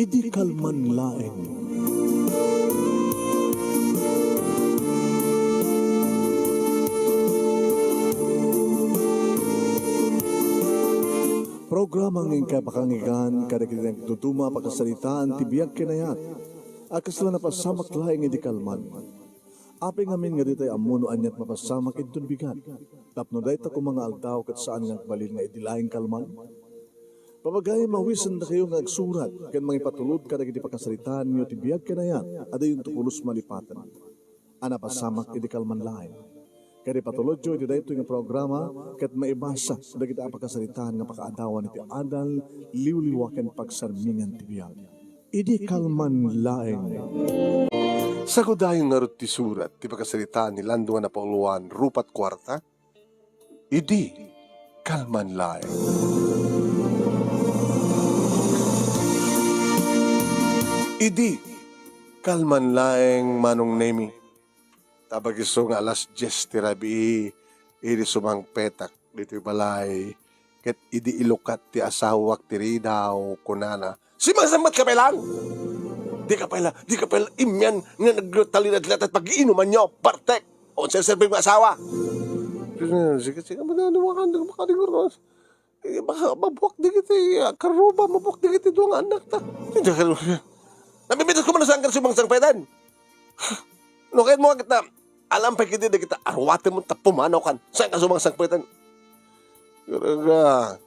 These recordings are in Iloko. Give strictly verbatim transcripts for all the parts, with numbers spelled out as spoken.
Idi kalman laeng. Programa nga inkay pakangigan kadagiti nagduduma a pakasaritaan ti biag ken ayat a kasla napasamak laeng idi kalman. Apay ngamin nga ditay ammo no aniat mapasamak inton bigat, tapno dayta koma nga aldaw ket saan nga agbalin nga idi laeng kalman? Papagayam, awisendakayo nga agsurat ken mangipatulod kadagiti pakasaritaanyo ti biag ken ayat a diyonto pulos malipaten a napasamak idi kalman laeng. Ket ipatulodyo iti daytoy nga programa ket maibasa dagiti a pakasaritaan nga pakaadawan iti adal, liwliwa ken pagsarmingan ti biag. Idi kalman laeng. Sagudayen ngarud ti surat ti pakasaritaan ni Lando nga napauluan rupat kuarta. Idi kalman laeng. Idi kalman laeng, Manong Nemi. Tabag isu nga alas dies ti rabii, idi sumangpetak ditoy balay, ket idi ilukat ti asawak ti ridaw, kunana, "Simangsangpet ka pay lang! Di ka pay la, di ka pay la immian nga nagtalinatlata ti pag-iinumanyo, bartek! O, serserbi nga asawa!" Sige, sige, sige, madali, makadiguros. Eh, baka mabuak dagiti, ah, karuba, mabuak dagiti dua nga annakta. Namimitas ko man saan ka sumangsangpetan. No, kayat mo nga kita, alam pa kiti dagita, arwaten mo, ta pumanaw kan. Saan ka sumangsangpetan? Talaga.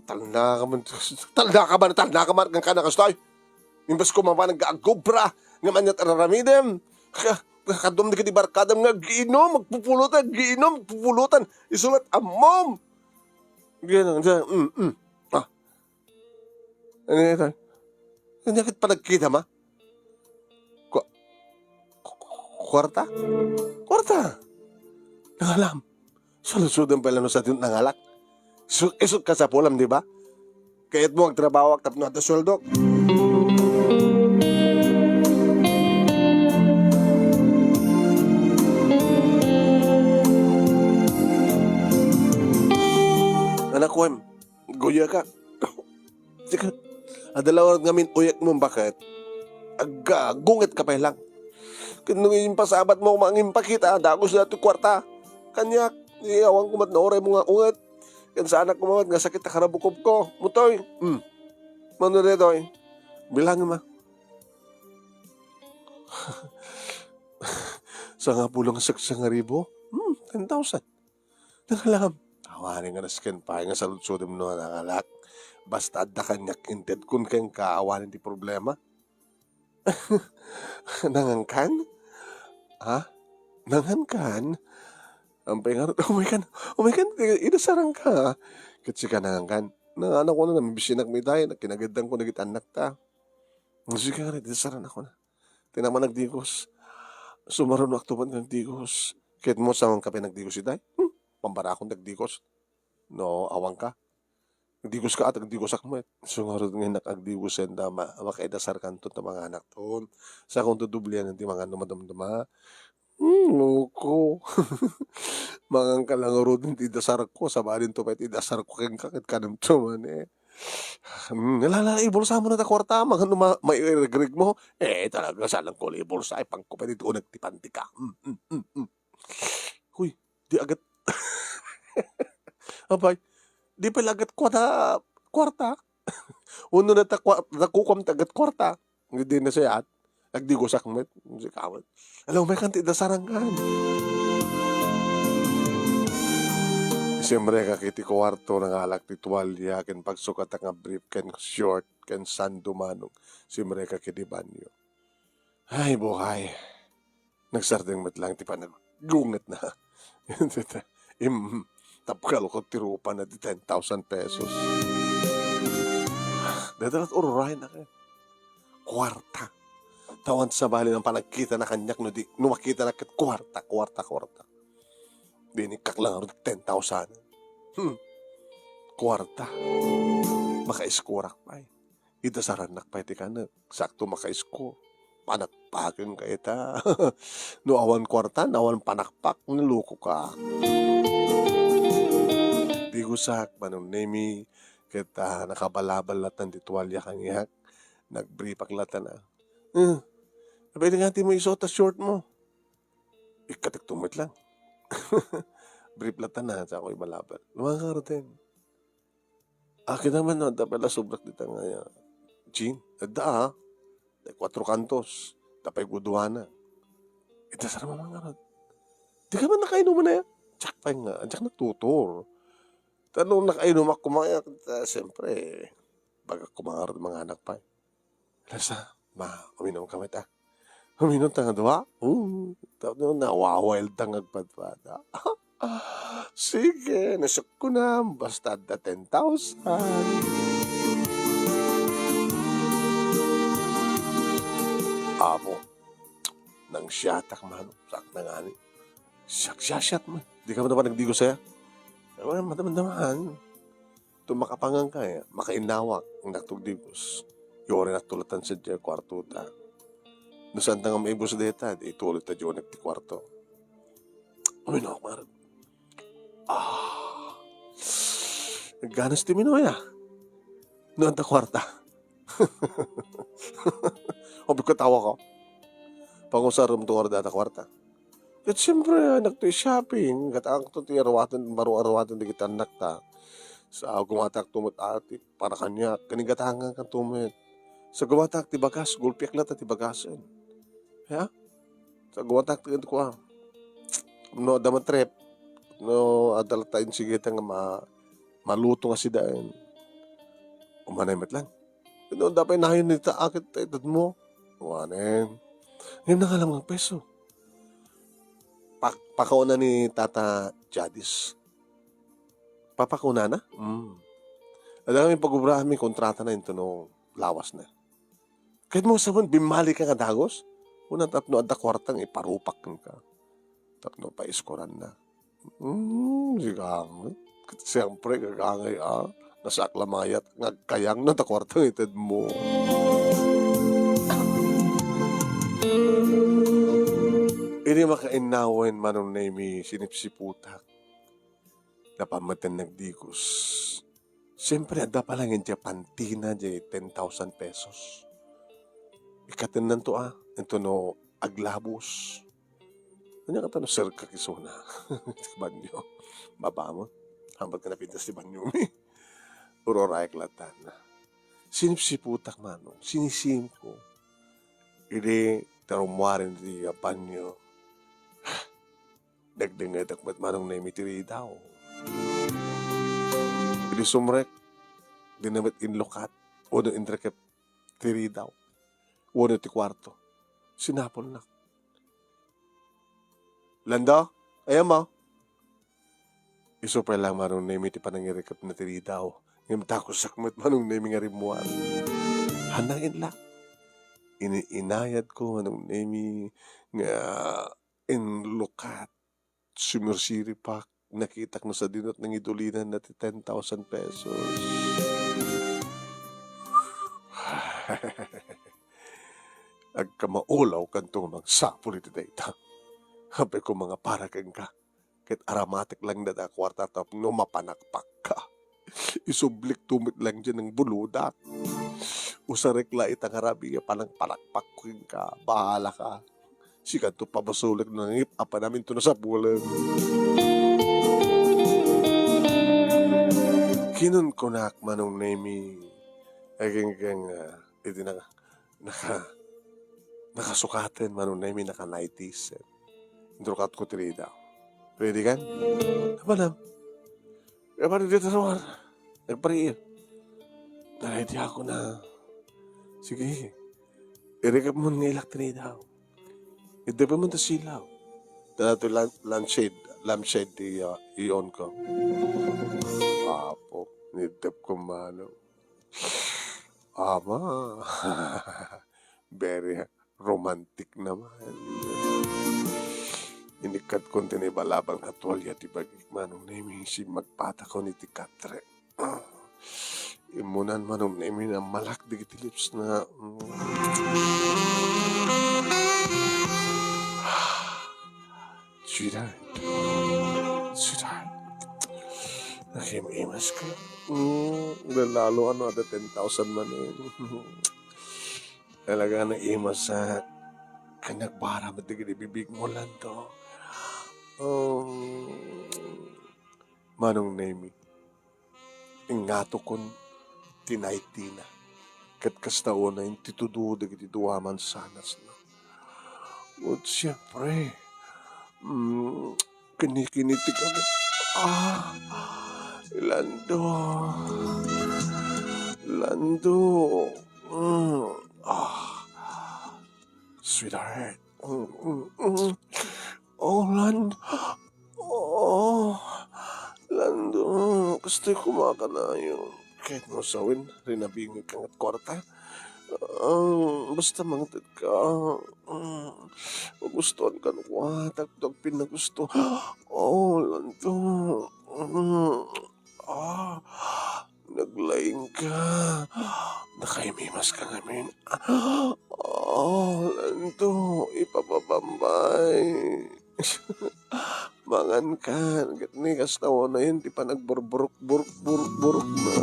Talna ka man, talna ka man, talna ka man, kan ka na kastoy. Imbes ko mapan nag-agobra, nga man yat araramidem. Ka, kadum dagiti barkadam nga agiinom, magpupulutan, agiinom, magpupulutan. Isulat ammom. Ganun, siya, mm, mm. Ah. Ano ito? Ano ket panagkita, ma? Ku-, ku-, kuwarta? Kuwarta. Nangalam. Saludsodem pay la no sadin nangalak. Su-, isut ka sa pulam, di ba? Kayat mo agtrabaho tapno adda sueldok. Anak ko, em, guya ka. Sika, adda la ngamin uyak mo, baket? Aggunget ka pay lang. Ken no impasabat mo, mangimpakita, dagus na ti kuwarta. Kaniak, awan ko met no uray mo nga unget. Ken saanak ko met nga sakit ta karabukop ko. Mutoy, hmm. Mano detoy? Bilang ma. Sangapulo nga saksa nga ribo? Hmm, ten thousand. Nakalam. Awanen nga nasken pay nga saludsodem no nangalak. Basta adda kaniak intedkon kenka, awanen ti problema. Nangankan? Ha? Nangankan? Ampay nga, umay kan, umay kan, idasaran ka. Ket sika nangankan. Nanganak ko na, nambisinak mi tayo, nakinageddan ko dagiti annakta. Sige nga, idasaran ako na. Ti naman nagdigos. Sumaruno ak tuman nga nagdigos. Ket mo, saan ka pa nagdigos, itay? Hmm? Pambarakon nagdigos. No, awan ka. Nagdigos ka at nagdigosak met. So, ngarud nga inak agdigosen da, ma-, makaidasar kanto ta manganak ton. Sa kung tudublian ti mangan no madamdama. Hmm, loko. Mangan ka lang ngarud ti idasar ko. Sabadin to pa ti idasar ko kenka, ket kanam to man, eh. Hmm, nalala, ibulsa mo na ta kwarta, mga numa-, mairegreg mo. Eh, talaga, salang ko, ibulsa, ay, pangkupit, ito, unag ti pantika. Hmm, hmm, hmm, hmm. Huy, di agat. Abay, di pala agat kwata, kwarta. Uno na ta kwa-, nakukuam ti agat kwarta. Hindi na siya at nagdigosak met. Hindi ka met. Alam mo, may kanti da sarangkan. Siyempre, kakiti kwarto, nangalak ti tuwalya, ken pagsukat nga brief, ken short, ken sando manong. Siyempre, kakiti banyo. Ay, buhay. Nagsardeng met lang ti panaggunget na. Im, tapkal ko ti rupa na ti ten thousand pesos. Dadalat ururay na kayo. Kwarta. Tawan sa bali ng panagkita na kanyak no di, no makita na ket kwarta, kwarta, kwarta. Dinikak lang ang ten thousand. Hmm. Kwarta. Makaiskurak pa eh. Idasarannak pay ti kanek. Sakto makaisko. Panagpaken ka ita. No awan kwarta, no awan panakpak, naluko ka. Digosak, Manong Nemi, ket, ah, nakabalabal latan ti tuwalya kaniak. Nag-briefak latta na. "Eh, apay, di nga ti mo isuot a short mo?" Ikkatek tumit lang. Brief latta na, sa ako ibalabal. Lumangar din. Akin naman, no, adda pay la sobrak dita nga, ah, jean. Adda, ah. Tay kuatro kantos. Tapay guduana. Ita, sara mamangarot. Di ka man nakainuman na yan. Tsak pay nga, tsak nagtutor. Tanong nakainuman ak kumaya, ah, siyempre, baga kumangarot, manganak pay. Lasa, ma, uminom ka met, ah. Uminom ta nga dua? Oo. Tapno nawawild ta nga agpadpada. Sige, nasuk ko na, basta adda ten thousand. Apo, nang siyatak man, sak na ngani. Siak, siak, siak man. Di ka man naman nagdigo saya. Ay, wala, madamdaman. Tumakapangangkay, makainnawak, nagtugdigos. Yuri natulatan sa diay kuarto ta. No saan ta nga maibus deta, di ituloy ta diay ti kuarto. Uminom ak, mare. Ah. Ganas ti minuya. No anta kuarta. Abi ko tawa ko. Pangusarem to nga data kuarta. Ket siyempre, anak to shopping, gatangto ti aruaten, baro aruaten dagiti annakta. Sa gumatak tumut ati, para kaniak, kani gatangan kan tumut. Sa gumatak ti bagas, gulpiak latta ti bagasen. Ya? Sa gumatak ti kua. No, adda man trip. No, adda latta insigita nga ma-, maluto nga sidaen. Umanay met lang. No, adda pay nayon dita, akit ta itedmo. Wanen. Ngayon na nga lang ang peso. Pak-, pakauna ni Tata Jadis. Papakunana? Mm. Adda kami pag-obraan mi kontrata na into no lawas na. Ket mo sabon, bimmali ka nga dagus? Una tapno adda kuartang iparupak ka. Tapno paiskuran na. Mm, sigam. Siyempre, gagangay, ah. Nasaklamayat, nga agkayang na ta kuartang ited mo. Ini makainnawen, Manong Nemi, sinipsiputak. Napammeten nagdigos. Siyempre, adda pa lang diay pantina, diay ten thousand pesos. Ikatennanto, ah, ento no aglabos. Ania kata no serka kisuna? Ti banyo. Baba mo. Hambat ka napintas ti banyo mi. Ururayak latan. Sinipsiputak, Manong. Sinisimko. Idi tarummuaren ti banyo. Nagdengedak met, Manong Nemi, ti ridaw. Idi sumrek, di na met inlukat, wenno inrekep ti ridaw, wenno ti kuarto. Sinapulnak. "Lando, ayan mo?" Isu pay lang, Manong Nemi, ti panangirekep na ti ridaw. Ngem dakusak met, Manong Nemi, nga rimmuar. Hanangin la. Ini-inayat ko, Manong Nemi, nga inlukat, sumirsiripak, nakitak no sadino ti nangidulinan na ti ten thousand pesos. Agkamaulaw kanto nga mangsapul iti dayta. Apay ko, mangapara kenka, ket aramatek lang dayta a kuarta tapno mapanakpakka. Isublikto met lang diay nga buludak. Usarek la ita nga rabii nga panangpanakpak kenka. Bahala ka. Sikanto pabasolek no nangip-apanam into nasapulen. Kinunkunak, Manong Nemi, aginggang, ah, iti naka-, naka-, nakasukaten, Manong Nemi, naka-nighties. Intrukatko ti ridaw. Ready kan? Apanam. Apanam dita sa war. Nagpariir. Ready ako na. Sige. Irikep mo nga ilak ti ridaw. Idepem mo ta silaw. Daytoy lan-, lampshade, lampshade ti, ah, iyon ko. Apo, nidep ko, Manong. Ama. Very romantic naman. Inikkadkon ti naibalabal nga tualya ti bagik, Manong Nemi, simmagpatakon iti katre. Immunan, Manong Nemi, nammalak dagiti lips na, mm. Sweetheart. Sweetheart. Nakim-imas ka. Mm, lalo ano, ada ten thousand man eh. Talaga naimasak. Kanagbara met dagiti bibigmo, Lando. Um, Manong Nemi, ingatokon ti naitina. Ket kasta unay ti tudo dagiti dua mansanasna. Ket siempre, mm, kinikinitik agad. Ah, Lando. Lando. Mm, ah, sweetheart. Mm, mm, mm. Oh, Lando. Oh, Lando. Kastoy kumakanayon. Kahit mo sawin, rinabingag ka nga kwarta. Ah, basta mangted ka. Mm, magustuhan ka no kwarta. Ito agpinagusto. Oh, Lando. Mm. Ah, naglaing ka. Nakaimimas ka ngamin. Oh, Lando, ipapabambay. Mangan ka. Ket ni kasta unayen ti panagburburuk, buruk, buruk, buruk na.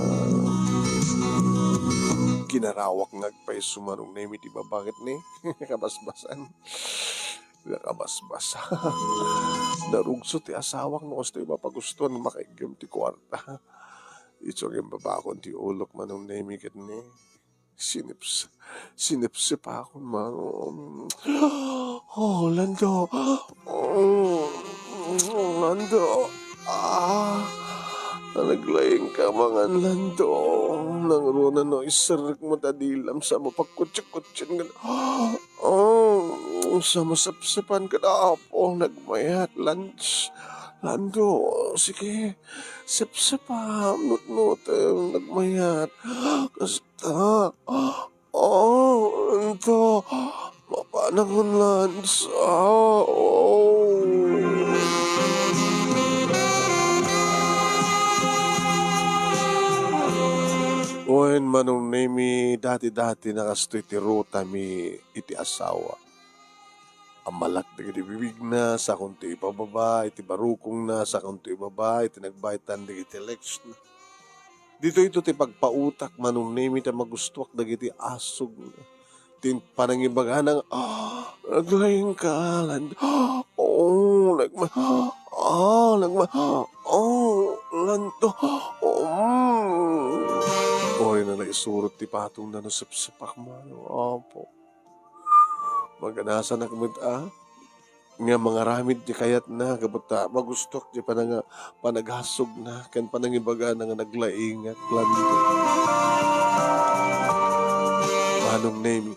Kinarawak nga agpayso Manong Nemi ti baba ket ni kabasbasan. Nakabasbasa. Narugso ti asawak no kastoy mapagustuhan makaiggem ti kuarta. Isu nga imbabakon ti ulok Manong Nemi ket ni sinips-, sinipsipakon, Manong. Oh, Lando. Oh, Lando. Ah, naglaing ka mangan, Lando. Nangruna no iserrek mo ta dilam sa mapagkutsik-kutsik nga. Oh, sa masapsapan ka, Apo, nagmayat, Lans-, Lando, sige, sapsapam, nutnutem, nagmayat. Kasta, oh, Lando, mapanangon, Lans, ah, oh. Wen, Manong Nemi, dati-dati nakastoy ti rutami iti asawa. Ammalak dagiti bibigna, sakonto ibababa iti barukongna, sakonto ibaba iti nagbaitan dagiti leksna. Ditoyto ti pagpautak, Manong Nemi, ta magustuak dagiti asugna. Ti panangibagana nga, "Ah, naglaing ka, Lando. Oh, nagma-, ah, nagma-, oh, Lando. Oh, mm." Uray na naisurot ti patongna no sapsapak, Manong, Apo. Maganasanak met a nga mangaramid ti kayatna, gapu ta magustuak ti pananga-, panagasugna ken panangibagana nga naglaingak, Lando. Manong Nemi,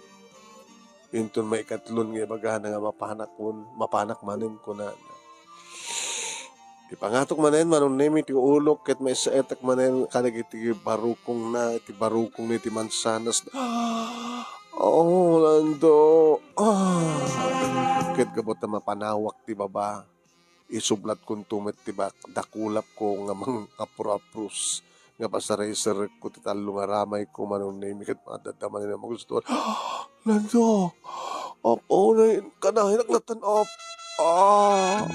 inton maikatlon nga ibagana nga mapanak kun-, mapanak manen, kunana. Ipangatok manen, Manong Nemi, ti ulok ket maisaetek manen kadagiti barukongna, iti barukongna iti mansanas. Oh, Lando. Ah. Ket gapu ta mapanawak ti baba, isublatkonto met ti bak-, dakulapko nga mangapro-apros nga pasaraysarekko ti tallo nga ramayko, Manong Nemi, ket madadda manen a magustuhan. Lando, apo, unay, kanayon ak natan-op. Ah.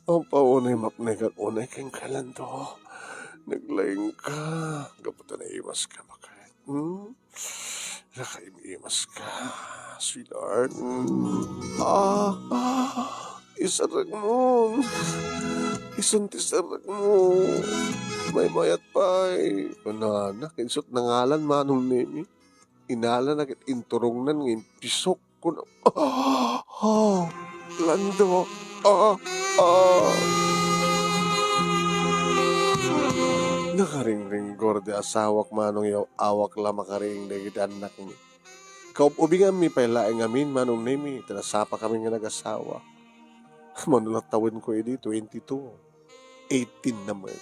Apo, unay, mapnekak unay kenka, Lando. Naglaing ka. Gapu ta naimas ka, bakit? Hmm? Nakaim-imas ka, sweetheart. Hmm. Ah, ah, isarag mo. Isun ti sarag mo. Maymayat pay. Kunana, ket isut nangalan, Manong Nemi. Inalana ket inturongnan nga impisok. Kuna, ah, ah, Lando, ah, ah. Nakaringringgor ti asawak, Manong, yaw, awak la makariing dagiti annakmi. Kaub-ubinganmi pay laeng ngamin, Manong Nemi, ta nasapakami nga nagasawa. Mano la tawenko idi, twenty-two. Eighteen na met.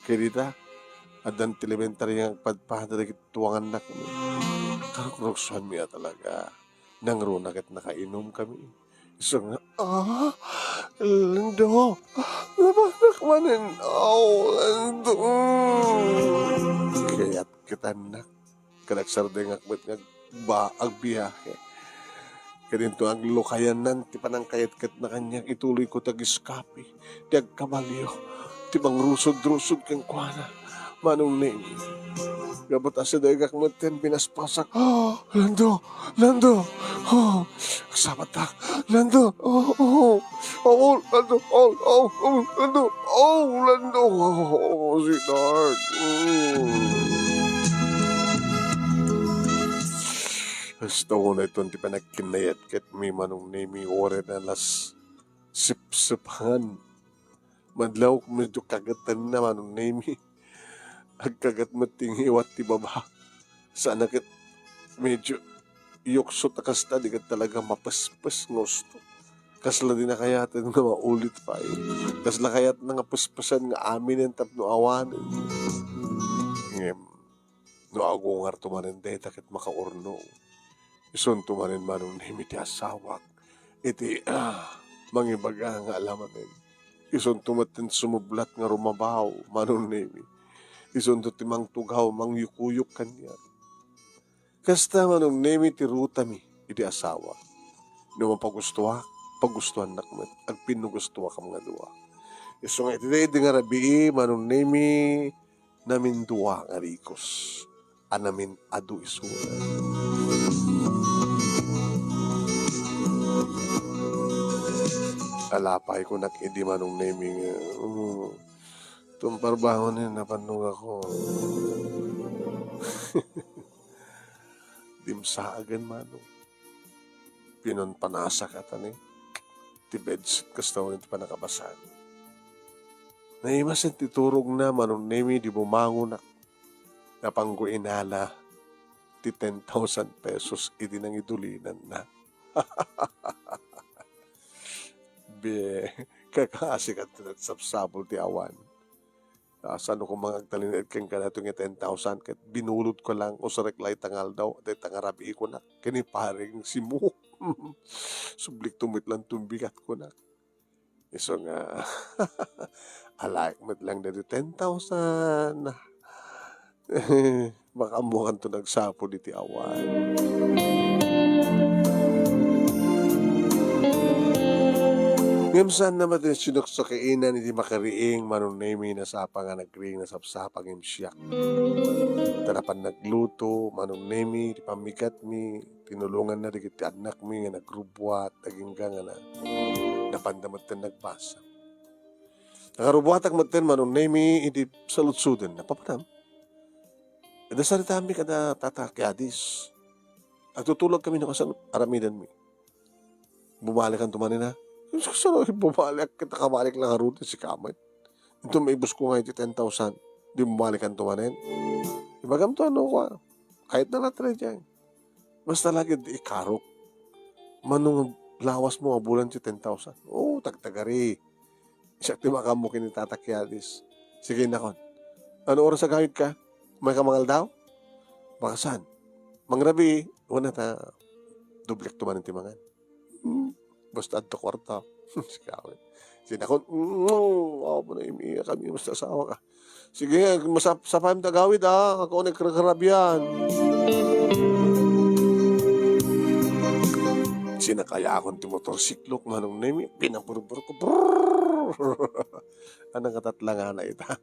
Ket ita, addan ti elementary nga agpadpada dagiti tuangannak. Karukruksuanmi a talaga. Nangruna ket nakainom kami. Isu nga, "Ah, Lando, napanak manen, aw, Lando." Kayat ket annak. Ket agsardengak met nga agba-, agbiahe. Ket inton aglukayanan ti panangkayatkayatna kaniak, ituloyko ti agiskapi, ti agkabalio, ti mangrusodrusod kenkuana. Manong Neng, Gapu ta sidaigak metten, pinaspasak. "Ah, Lando! Lando! Oh, sabatta! Lando! Oh, oh, oh, Lando! Oh, oh, oh, Lando! Oh, Lando! Oh, oh, oh, sweetheart!" Mm. Gusto ko na iton ti panagkinayat ket mi Manong Nemi, uray na las sipsipan. Madlaw, medyo kagetan na Manong Nemi. Agkaget met ti ngiwat ti baba. Sana ket medyo yuksot a kasta, di ket talaga mapespes nga usto. Kasla di nakayaten nga maulit pay. Kasla kayatna nga pespesan nga aminen tapno awanen. Ngem, no agungarto manen dayta ket makaurno. Isunto manen Manong Nemi ti asawak iti, ah, mangibaga nga alamanen. Isunto met ti sumublat nga rumabaw, Manong Nemi. Isunto ti mangtugaw, mangyukuyok kaniak. Kasta, Manong Nemi, ti rutami iti asawa. No mapagustuak, pagustuannak met. Agpinnugustuakam nga dua. Isu nga iti daydi nga rabii, Manong Nemi, namindua nga rikos a namin-adu isuna. Alapay kunak idi Manong Nemi nga, "Mm, tumpar bangon ni napannogak." Dimsaagen, Manong. Pinunpanasak a tani ti bedsheet kasta wen ti pannakabasan. Naimasen ti turogna, Manong Nemi, di bumangonak. Napanggo inala ti ten thousand pesos idi nangidulinanna. Be, kakaasikan ti nagsapsapul ti awan. Ah, saan ko mangagtalinaed kenka daytoy nga ten thousand ket binulod ko lang, usarek la ita nga aldaw, dayta nga rabii kunak, ken ni paring Simo. Sublikto met lang tumbigat kunak. Isu nga, alaek met lang daytoy ten thousand. Baka ammokanto nagsapul iti awan. Ngem saan na met ti sinuksukiinan iti makariing, Manong Nemi, nasapa nga nagriing, nasapsapa ngem siak. Ta napan nagluto, Manong Nemi, ti pammigatmi, tinulonganna dagiti annakmi nga nagrubuat, agingga nga na, napanda metten nagbasa. Nakarubuatak metten, Manong Nemi, iti saludsoden. Napapanam? Adda saritaanmi kada Tata Kiadis. Agtutulagkami no kasano aramidenmi. Bumalikanto manen, ha? Kasano bumalik? Kita kabalik lang a rutin si Kamay. Ito maibusko nga iti ten thousand. Di bumalikanto manen. Ibagamto ano ko, ah. Kahit na latre dyan. Basta lagi di ikarok. Mano nga lawas mo nga bulan ti ten thousand. Oh, tagtagari. Siak ti makaammo ken ni Tata Kiadis. Sige, nakon. Ano oras agawidka? Mayka mangaldaw? Baka saan? Mangrabii, una ta, doblekto manen ti mangan. Hmm, basta adda kuarta. Sige, nakon. Mm, apo na imiya kami, basta asawa ka. Sige, masap-, sapayam ti agawid, ah. Ako nagkarkarabian. Sinakayakon ti motorsiklok, Manong Nemi, pinaburbor ko. Brrrr! Anang katatla nga na ita.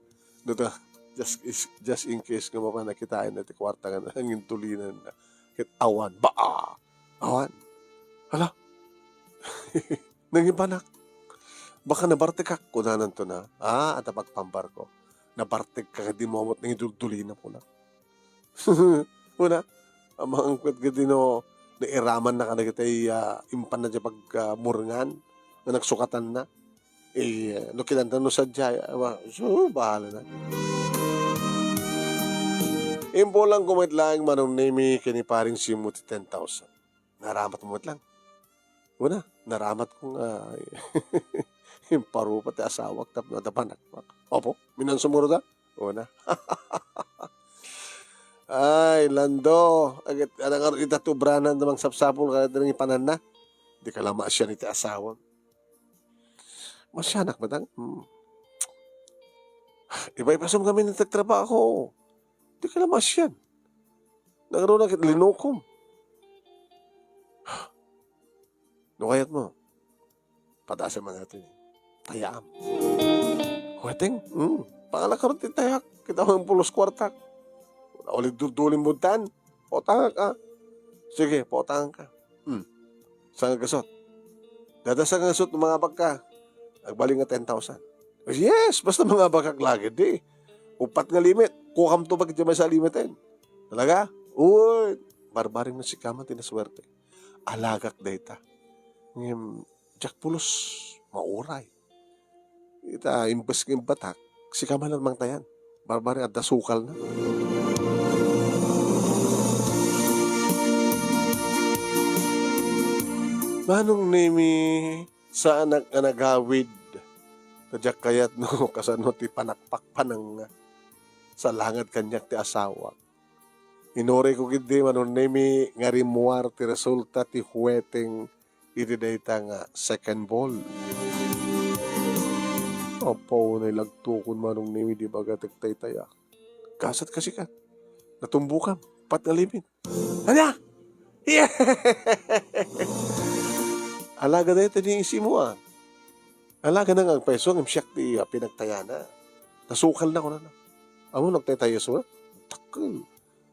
Duta, just, is, just in case nga mapan nakitaan na ti kuarta nga nangintulinan na. Ket awan, baa! Awan. Hala? Nangibanak. Baka nabartekak, kunananto na. Ah, adda pagpambarko. Nabartekka, di mo amot nangiduldulinam, kuna. Una, amangpet gadi no, nairaman na kadagitay, ah, impanna ti pagmurngan, nga nagsukatan na. Eh, no kinanta no sadiay, awa, so, bahala na. Impulang ko met laeng Manong Nemi ken ni Paring Simo ti ten thousand. Naramat mo met lang. Una, naramat ko nga imparupa ti asawak tapno adda panakpak. Opo, minansum ngarud a? Una. Ay, Lando, agit, adda ngarud ita ti ubranan a mangsapsapul ket nangipananna. Dika la maasian iti asawam. Maasianak met ang? Hmm. Ipaipasum ngamin ti nagtrabaho. Dika la maasian. Nangruna ket linukom. No kayatmo, padasem man natin. Tayaam. Weteng? Hmm. Pangalak ngarud ti tayak. Kita mo ang pulos kuartak. Naulid duldulim mo tan. Pautangak, ah. Sige, pautangan ka. Hmm. Sangagasut. Dada sangagasut, mangabak ka. Agbali nga ten thousand. Yes, basta mangabak ka lagi, di. Upat nga limit. Kukamto ba kadya maysa a limiten? Talaga? Uy, barbareng no sika man ti nasuerte. Alagak dayta. Ngem, diak pulos, mauray. Ita, imbes nga imbatak, sika man lang mangtayan. Barbareng adda sukalna. Manong Nemi, saanak nga nagawid. Ta diak kayat no kasano ti panakpak panang salangad kaniak ti asawak. Inurayko ketdi, Manong Nemi, nga rimmuar ti resulta ti huweteng iti dayta nga second ball. Apo, nailagtokon, Manong Nemi, di bagatek taytayak. Gasat kasi ka. Natumbokam. Pat nga limit. Ania? Yeah! Alaga dayta ni isimo, ah. Alaga na nga agpayso, ngem siak ti, ah, pinagtayana. Nasukalna, kunana. Amo, nagtaytayo, so, ah? Takkel.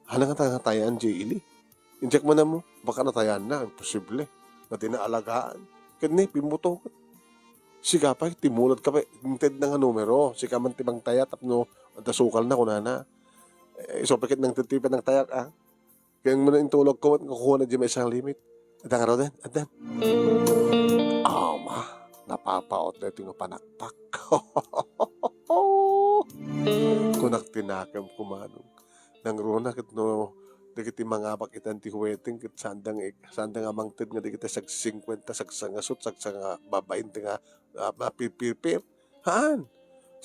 Hala nga ta-, tayaan, J L E. Indiak man ammo, baka natayanna, imposible. Nga di naalagaan. Ket ni, pimmuto. Sika pay, timmulad ka pay, intedna nga numero. Sika man ti mangtaya, tapno adda sukalna, kunana. Eh, isu pay ket nangted ti panangtayak, ah. Kayatmo intulogko met nga kukuana diay maysa nga limit. Adda ngaruden, addan. Ama, napapaot daytoy nga panakpak. Kunak ti nakemko, Manong. Nangruna ket no dagiti mangabak itan ti huweteng ket saan da nga, saan da nga mangted nga dagiti sag-singkuenta, sagsangasut, sagsanga-, babain ti nga, ah, mapipirpir. Haan.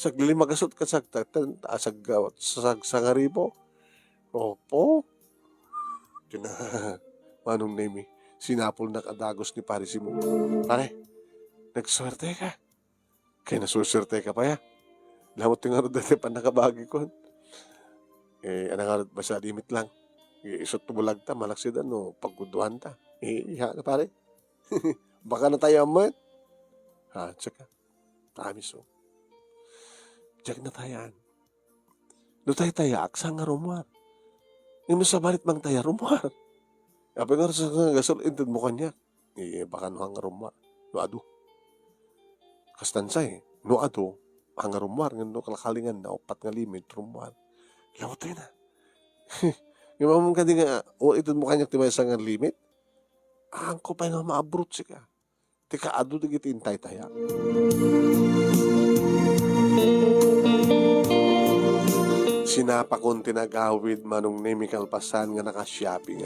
Saglilimagasut ket sagtagten, ah, sag-, ah, sagsangaribu. Opo. Tina-, Manong Nemi, sinapulnak a dagus ni Pare Simon. Pare, nagsuerte ka. Kay nasusuerte ka pay, ah. Lamot ti ngarud dati pannakabagi kon. Eh, ana ngarud basta limit lang. Eh, isut to bulag ta, malaksid ano, pagguduan ta. Eh, iya na, pare. Baka na tayo amat. Ha, tsaka. Promise, oh. Diak natayan. No taytayaak, saan nga rummuar? Ngem no sabali ti mangtaya, rummuar. Apay nga sa nga gasol, intedmo kaniak. Eh, baka no saan nga rummuar. No adu. Kastan say, no adu, saan nga rummuar, ngem no kalkalinganna, upat nga limit, rummuar. Lawat tayo na. Ngem ammom kadi nga, o, intedmo kaniak ti maysa nga limit? Angko pay nga maabrot sika. Ti kaadu dagiti intaytayak. Sinapakon ti nagawid, Manong Nemi, kalpasan nga nakashopping.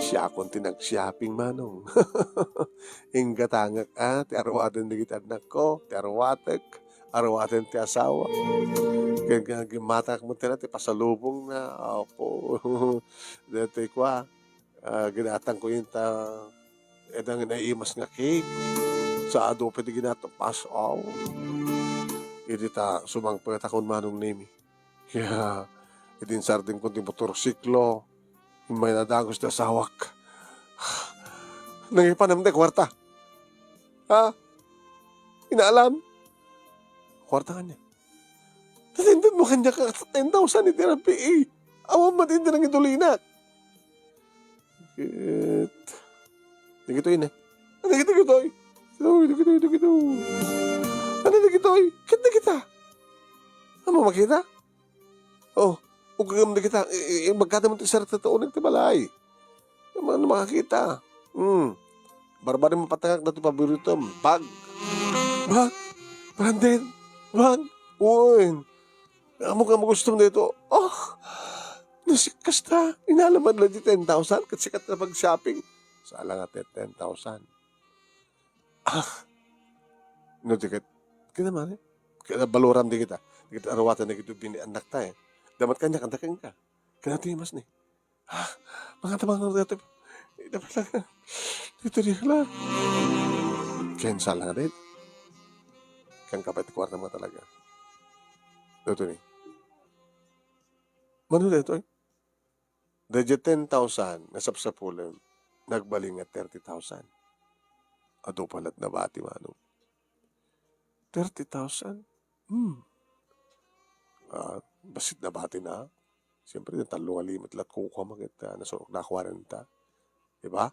Siakon ti nag-shopping, Manong. Inggatangak, ah, ti aruaten dagiti annakko, ti aruatek, aruaten ti asawa. Ken nga gimmatak mo ti, ti pasalubongna, apo. Daytoy kua, ah, ginatangko inta, edang naimas nga cake. Sa adu pay ti ginatangko, pas, aw. Idi ta sumangpetakon, Manong Nemi. Kaya, idi insardengkon ti motorsiklo, immay nadagus ti asawak. Nangipanam ti kuarta. Ha? Inaalam? Kuarta kanya. Tatinded mo kanya ka ten thousand iti rabii. Awan man iti nangitulinak. Ket, dagitoy ne. Ano dagitoy? Dagitoy, dagitoy, dagitoy. Ano dagitoy? Ket dagita. Amo makita? Oh, ugam dagita. I-, i-, magkada mo ti sarita to, unig ti balay. Ano makakita? Hmm. Barbari mapatangak na ti paboritom. Bag. Bag. Branded. Bag. Uy. Amo ka mo gusto mo dito. Oh. Nasikkas ta. Inalamad lang di ten thousand. Kat sikat na pag-shopping. Sala nga ten thousand. Ah. No, tiket. Kaya naman eh. Kaya baluram di kita. Di kita arawatan na kita bini anak ta eh. Damat kanya, kanta ka. Kaya natin mas ni. Ah, mga tabang na dito. Ito pala. Dito di pala. Ken sala nga din. Ken kapit kuwarta mo talaga. Dito ni. Mano dito eh? Daydiay ten thousand nga sapsapulem, nagbalin nga thirty thousand. Adu pala ti nabati, Manong. Thirty thousand? Hmm. Ah, bassit nabati na. Siyempre, tallo nga limet lat kukuam ket, ah, nasurok na kuarenta. Di ba?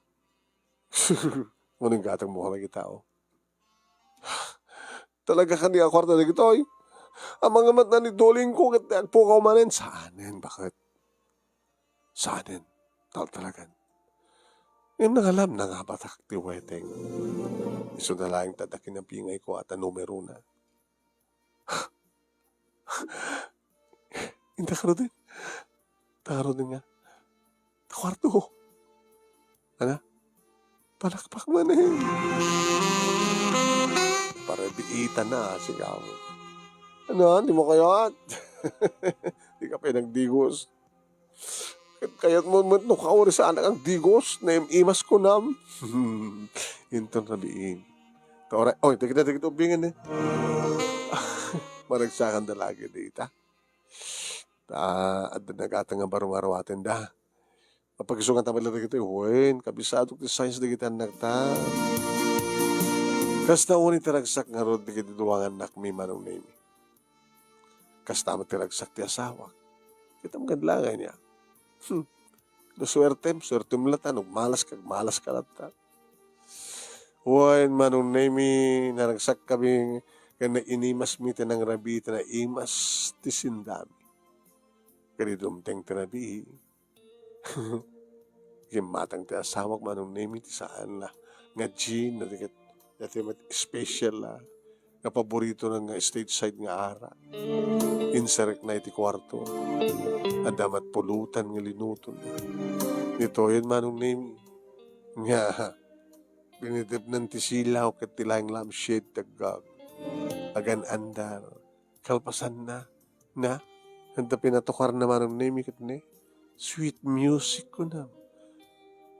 Ngunit gatang mo kami kita, oh. Talaga kani a kuarta dagitoy? Amangan met na ni Duolingo ket agpukaw manen. Saanen, baket? Saanen? Taltalagan. Ngem nangalam na nga batak ti weteng. Isu na laeng ta adda kinapingayko a ta numerona. Inta karuden. Ta karuden nga. Ta kuarto. Ana? Palakpak manen. Parabiitan na, sigaw. Ano, di mo kayat? Di ka pa nagdigos. Ket kayat mo met no kaurisanak agdigos, naim-imas kunam. Inton rabiin. Ta oray, oy, dagita, dagita ubbingen, eh. Maragsakan da lagi dita. Ta, adda nagata nga baro nga aruaten da. Mapagsukan ta met dagiti, wen, kabisadok ti science dagiti annakta. Kasta wen ti ragsak ngarud dagiti dua nga annakmi, Manong Nemi. Kasta met ti ragsak ti asawak. Kita mo kadlangay niya. Hmm. No suertem, suertem latta. No malas ka, malas ka latta. Wen, Manong Nemi, naragsak kami, ken nainimasmi ti nangrabii, ti naimas ti sindami. Ken idi dumteng ti rabii, gimmatang ti asawak, Manong Nemi, ti saan la nga gin, no di ket, dati met special la, nga paborito na nga stage side nga arak. Inserek na iti kuarto. Adda met pulutan nga linuton. Ditoyen, Manong Nemi, nga pinitipnan ti silaw ket ti laeng lampshade ti aggan-andar. Kalpasanna, na, adda pinatukarna, Manong Nemi, ket ne, "Sweet music," kunam.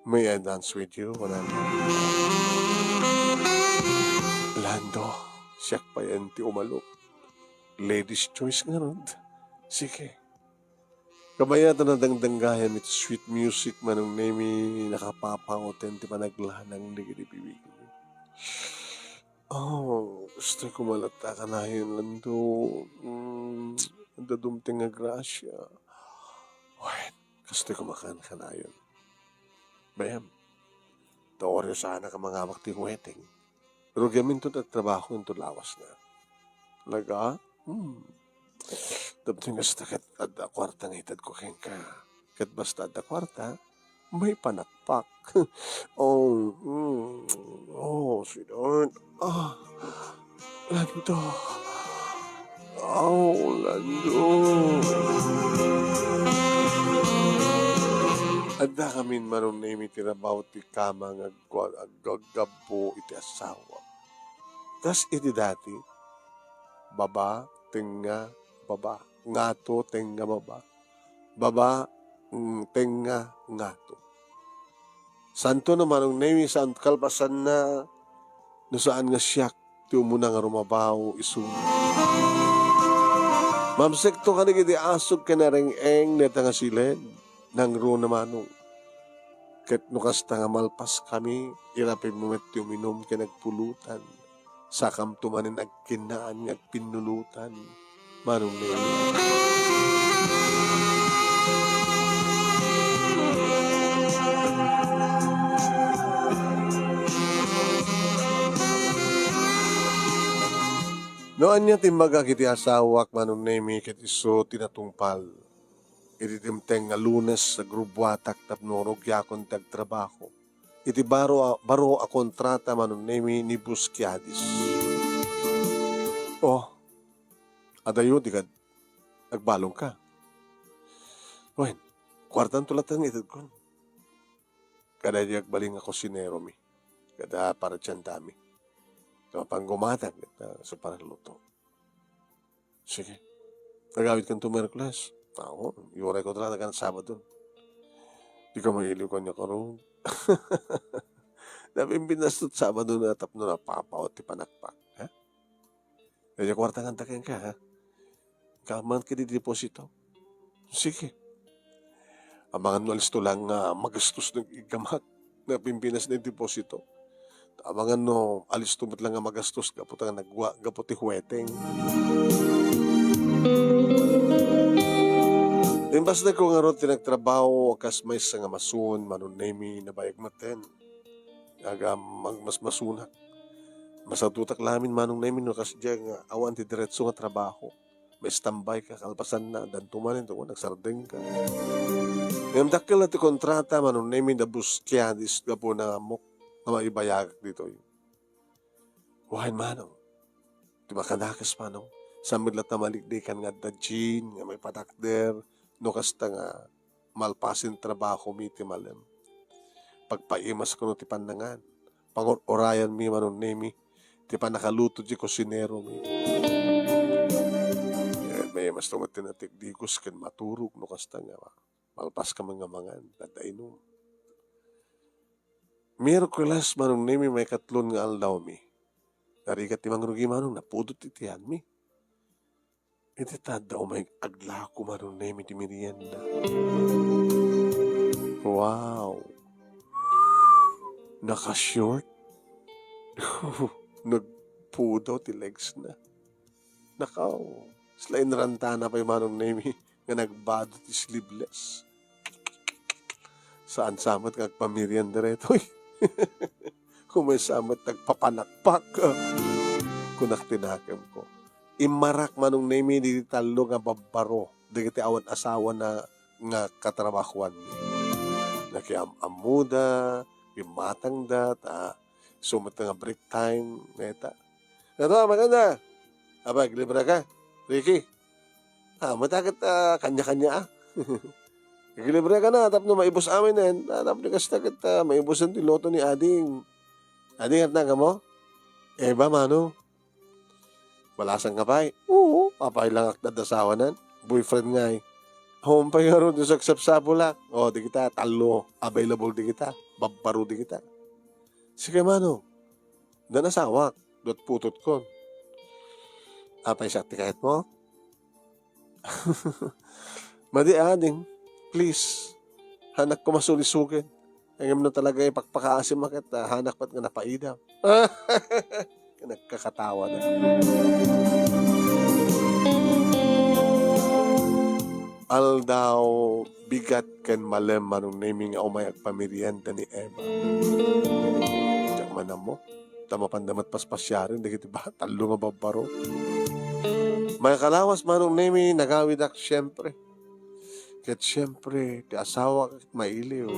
"May I dance with you?" kunana. "Lando, siak payen ti umalo." Ladies' choice ngarud. Sige. Kabayatan a dangdanggayan iti sweet music, Manong Nemi, nakapapauten ti panaglanang dagiti bibig. Oh, gusto ko malatta kanayon, Lando. Mm, adda dumteng nga gracia. Wen, gusto ko makan kanayon. Bayam, ta Oreo sana ka mangawak ti weteng. Rugiaminto ti agtrabaho inton lawasna. Talaga? Hmm. Dumteng kasta ket adda kuarta nga itedko kenka. Ket basta adda kuarta, may panakpak. Oh, mm. Oh, sweetheart. Ah, Lando. Oh, Lando. Adda kamin, Manong Nemi, ti rabaw ti kama nga agwa-, aggaggabbo iti asawa. Kas iti dati, baba, tengnga, baba, ngato, tengnga, baba, baba, mm, tengnga, ngato. Santo no, Manong Nemi, saan kalpasanna, no saan nga siak ti umuna nga rumabaw isu. Mamsekto kadagiti asuk ken areng-eng dayta nga siled, nangruna, Manong. Ket no kasta nga malpaskami, irapimmo met ti uminum ken agpulutan. Sakamto manen agkinnaan nga agpinnulotan, Manong Nemi. No ania ti imbagak iti asawak, Manong Nemi, ket isu ti natungpal. Iti dimteng nga Lunes, agrubbuatak tapno rugiakon ti agtrabaho. Iti baro a, baro a kontrata, Manong Nemi, ni Boss Kiadis. Oh, adayo, di kad agbalong ka. Wen, kuartanto latta nga itedkon. Kada di agbalin nga kusinero mi. Kada paratian dami. Mapan gumatang, ket, ah, sa paragluto. Sige. Agawid kanto Miyerkules. Ako, iwaray ko talaga ng Sabado. Di ka mailiw kanya karon. Napimpinas to Sabado na tapno napapaot ti panakpak. Ha? Kaya kwarta nga taken ka, ha? Kaman ka di deposito. Sige. Amangan no alisto lang nga magastos ng igamak na Pilipinas na deposito. Amangan no alisto met lang nga magastos gapu ta nga nagwa, gapu ti huweteng. Imbasneko ngarud ti nagtrabaho a kas maysa nga mason, Manong Nemi, nabayag metten. Aga, mag-, mas masunak. Masadutak lamin, Manong Nemi, no kasdiay nga awan ti diretso nga trabaho. Maistambay ka, kalpasanna, danto manen, to, nagsardeng ka. Ngem dakkel ti kontrata, Manong Nemi, nabuskia, dis gapu na amok, nga maibayagak ditoy. Wen, Manong. Ti makadakes, Manong. Saan met latta maliklikan nga adda Jean nga maipatakder, no kasta nga malpasen trabahomi ti malem. Pagpaimas kuno ti pannangan. Pangur-urayanmi, Manong Nemi, ti pannakaluto ti kusineromi. Ket maimas to met ti natikdigos ken maturog no kasta nga malpaska man nga mangan, adda inum. Miyerkules, Manong Nemi, maikatlon nga aldawmi. Narigat ti mangrugi, Manong, napudot ti tianmi. Iti tadda umay aglako, Manong Nemi, ti merienda. Wow! Naka-short. Nagpudaw ti legs na. Nakaw, sila inrantana pay, Manong Nemi, nga nagbado ti sleeveless. Saan sa met nga agpamerienda daytoy? Umay sa met nagpapanakpak. Kunak ti nakemko. Immarak, Manong Nemi, dagiti tallo nga babbaro, dagiti awan asawana nga katrabahoanmi. Nakiam-ammoda, bimmatangda, ta isu met nga break time, neta. Ano, maganda. Aba, aglibre ka, Ricky. Ah, mata ket, ah, kanya-kanya, ah. Aglibre ka na, tapno maibus amin, eh. Ah, tapno kasta ket, ah, maibusen ti loto ni Ading. Ading, at naga mo? Eba, Manong. Balasan ka pay? Oo, apay langak dadda asawanan. Boyfriend ngay. Home pay ngarud, isu agsapsapulak. O, di kita, tallo, available di kita. Babbaro di kita. Sige, Manong. Addan asawak, duat putotkon. Apay siak ti kayatmo? Madi, Ading, please. Hanak ko masulisugid. Ngem no talaga ipakpakaasim a ket, ah, hanak met nga napaidam. Nagkakatawa na. Aldaw, bigat ken malem, Manong Nemi, nga umay agpamerienda ni Eva. Diak man ammo. Ta mapanda met paspasiaren dagiti ba-, tallo nga babbaro. Maikalawas, Manong Nemi, nagawidak siempre. Ket siempre, ti asawa ket mailiw.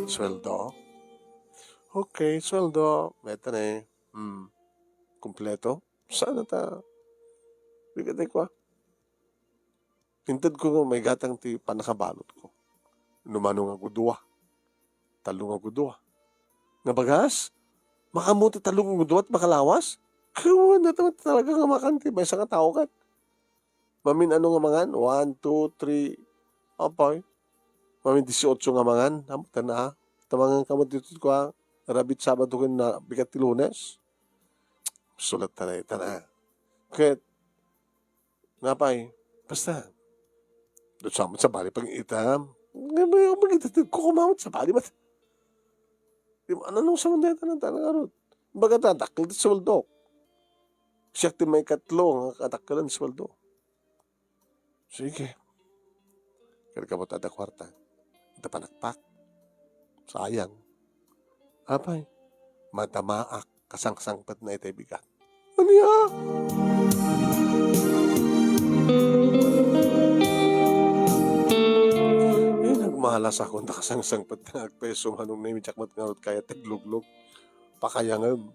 Sueldo? Okay, sueldo. Meta ne. Hmm. Kompleto? Saan ta? Bigat ay kwa. Intedko nga maigatang ti pannakabalutko. No mano nga gudua. Tallo nga gudua. Nga bagas? Makaammo ti tallo nga gudua ti makalawas? Kawan na ta-, talaga nga makan ti maysa nga tao ket. Mamin ano nga mangan? One, two, three. Apay. Mamin dieciocho nga mangan. Am-, tana, ah. Tamangan ka mo dito ko, ah. Rabbit Sabado ken na bigat ti Lunes. Sulat ta na, tana. Ket, napay, basta. Doon sa amin sabali pag-itam. Nga ba yung mag-itatag ko kumamot sabali, mat-, di mo, ano nung sa mundo yung tanang-tanang arot? Baga ta, dakkel ti sueldo. Siak ti maikatlo nga kadakkelan ti sueldo. Sige. Kaya ka mo tada kwarta. Ita panakpak. Sayang. Apay, madamaak, kasangsangpet na itay bigat. Ania? Eh, nagmalas ako, nakasangsangpet na agpeso, manong na imidyak mat ngarot kaya tagluglog. Pakayangem.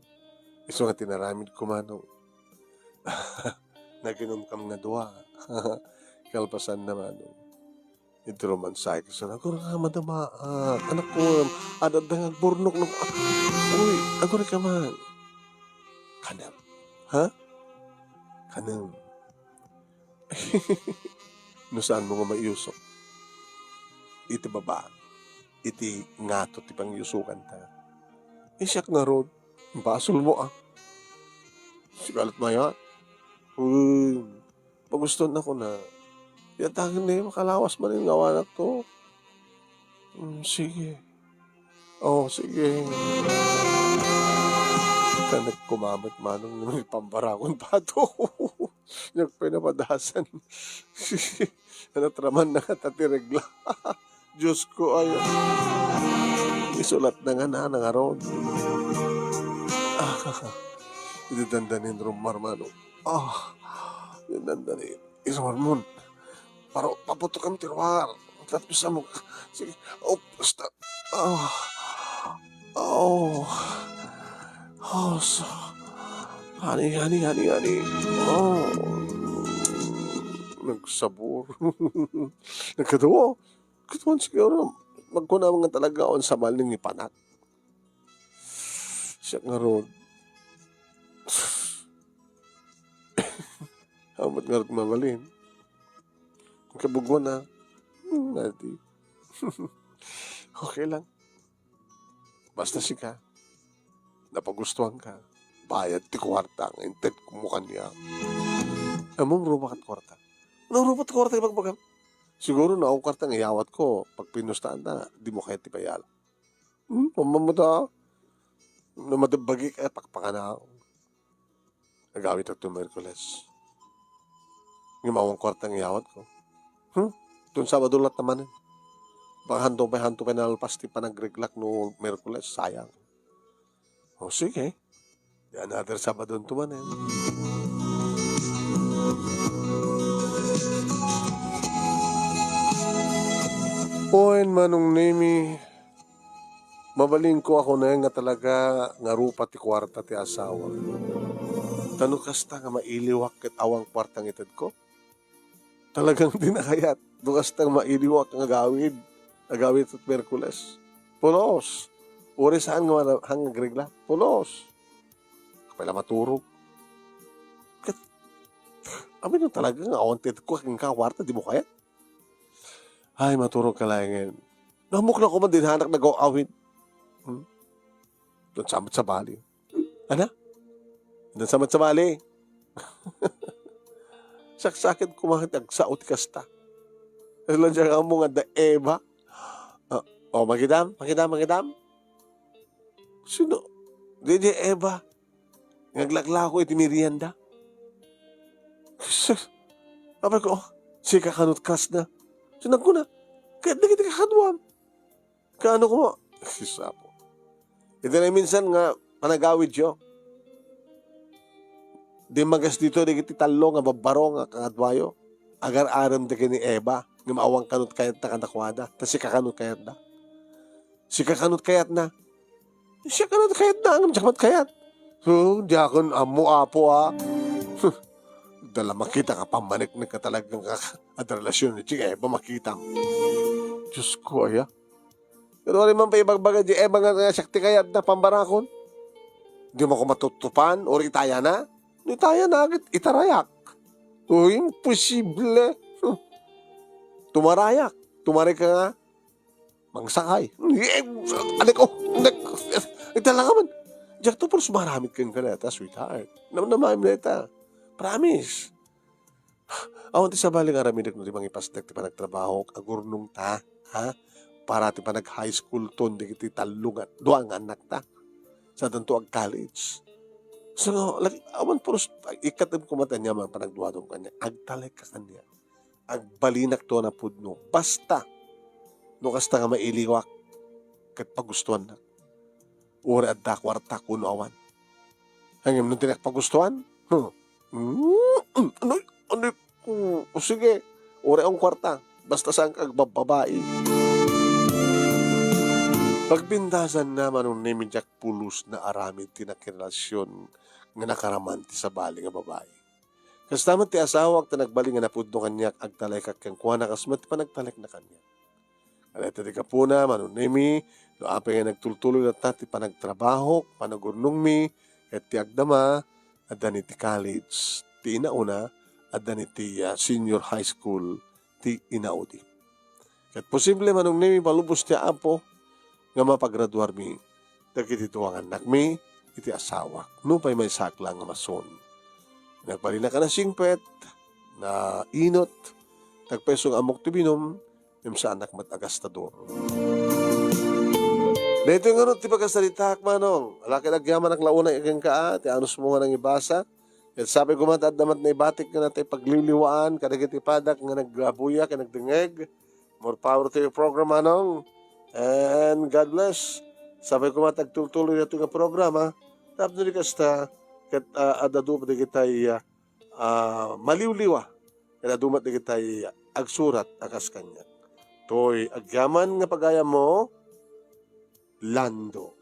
Isu nga tinaramid ko, manong. Naginom kam nga dua. Kalpasan na, manong. Iti romansa, ket sana, "Agura nga madamaak, anak ko, adda nga agburnok, no?" "Uy, agura ka man." "Kanem." "Ha?" "Kanem." No saan mo nga maiyusok iti baba, iti ngato ti pangiyusokanta. Eh, siak ngarud, basol mo, ah. Sigalit mayat. Uy, Pagustuhan ako na. Yatagan na yung makalawas man yung ngawanak to. Mm, sige. Oh, sige. Ka nagkumamit manong nung pambarakon pa to. Diak pay napadasan. Natraman na nga ta ti regla. Diyos ko, ay. Isulat na nga na, nangarod. Ah, iti dandanin rumar, mano. Ah, iti dandanin. Isumar mon. Paro, paputokan ti ruar. Tapos amo. Sige. Oh, basta. Ah. Oh. Oh, so. Honey, honey, honey, honey. Oh. Nagsabor. Nagkadua. Kaduan siguro. Magkuna nga talaga on sa maling ipanak. Siya nga rod. Amat nga rod mabalin. Ang kabugwan na. Hmm, ati. Okay lang. Basta sika, napagustuhan ka, bayad ti kuwarta nga inted mo kaniak. Ammom, rupa kat kuwarta. Nang rupa ti kuwarta, ibagbagam. Siguro, naungkarta nga iyawat ko, pagpinustaan ta, di mo kayat ti bayad. Hmm, mamamata. No madabbagi ka, pakpakana. Agawid to Miyerkules. Ngem awan kuarta nga iyawat ko. Hmm? Ton Sabado latta manen. Baka hanto pay, hanto pay nalpas ti panagreglak no Miyerkules, sayang. O, sige. Di another Sabado to manen. Poin, Manong Nemi, mabalinko a kunen nga talaga nga rupa ti kuarta ti asawa. Ta no kasta nga mailiwak ket awan kuarta nga itedko, talagang di nakayat. No kasta nga mailiwak nga agawid, agawid ket Miyerkules. Pulos. Uray saan nga mana-, han nga agregla. Pulos. Apay la maturog. Ket, amin no talaga nga awan ti itedko kenka a kuarta, di mo kayat? Ay, maturog ka laengen. Namukla ko man din hanak nagaw-awid. Hmm? Don sa met sabali. Ana? Don sa met sabali. Saksakit kumakat agsao ti kasta. Kasla diak ammo nga da Eva. Ah, oh, makitam, makitam, makitam. Sino? Di, di Eva. Nga aglaklako iti merienda. Sus. Apay ko, oh, sika kanut kasna. So, nagkuna, kayat dagiti kakaduam. Kaano ko, sus, Apo. Iti naminsan nga panagawidyo, dimmagas dito dagiti tallo nga babbaro nga kakaduayo. Agar-arem da ken ni Eva, ngem awan kanut kayat na kadakuada. Ta sika kanut kayat da. Sika kanut kayat na. Siak a kayat na, ngem diak met kayat. So, diakon ammo, Apo, a. Dala makita ka pammanek na katalagang ka, at relasyon ni Chika, eh, ba makita? Diyos ko, aya. Pero wala man pa ibagbaga di Eva nga, nga siak ti kayat na pambarakon. Di mo ko matutupan, or itaya na? Itaya na, agit itarayak. O, imposible. Tumarayak. Tumaray ka nga, mangsakay. Eh, anak ko, anak, ita lang naman. Diak to pulos maramid kenka neta, sweetheart. Namnamaem neta. Promise. Awan ti sabali nga aramidek no di mangipasnek ti panagtrabahok, agurnong ta, ha? Para ti panag-high school ton, dagiti tallo nga, dua nga anak ta. Sa tanto ag-college. So, lagi, awan puros, ikkatem ko matanya man panagduadom kanya. Agtalek ka kanya. Agbalinak to a napudno. Basta, no kasta nga mailiwak, ket pagustuannak. Uray adda kuarta kuno awan. Ngem no dinak pagustuan, huh? Mm, ano, ano, oh, sige. Uray ang kuarta. Basta saan ka agbabbabai. Pagpintasan na, Manong Nemi, diak pulos nga aramid ti nakirelasyon nga nakaraman ti sabali nga babai. Kasta met ti asawak, ta nagbalin nga napudno kaniak, agtalekak kenkuana, kas met ti panagtalekna kaniak. Adda ita ti gapuna, Manong Nemi, no apay nga nagtultuloy latta ti panagtrabahok, panagurnongmi, ket ti agdama, adda ni ti college, ti inauna, adda ni ti, ah, senior high school, ti inaudi. Ket posible, Manong Nemi, malubos ti Apo nga mapagraduarmi dagiti dua nga annakmi iti asawak. Nupay maysaak la nga mason. Nagbalinak a nasingpet, nainut, nagpayso nga ammok ti binum, ngem saanak met a gastador. Daytoy ngarud ti pagasaritaak, Manong. Ala ket agyamanak la unay kenka, a, ti anusmo nga nangibasa. Ket sapay koma ta adda met naibatik nga natay pagliwliwaan kadagiti padak nga nagbuya ken nagdengngeg. More power to your program, Manong. And God bless. Sapay koma ta agtultuloy daytoy nga programa. Tapno di kasta, ket, ah, adda dupa dagitay, ah, ah, maliwliwa. Ket adu met dagitay agsurat a kas kaniak. Toy agyaman nga pagayammo, Lando.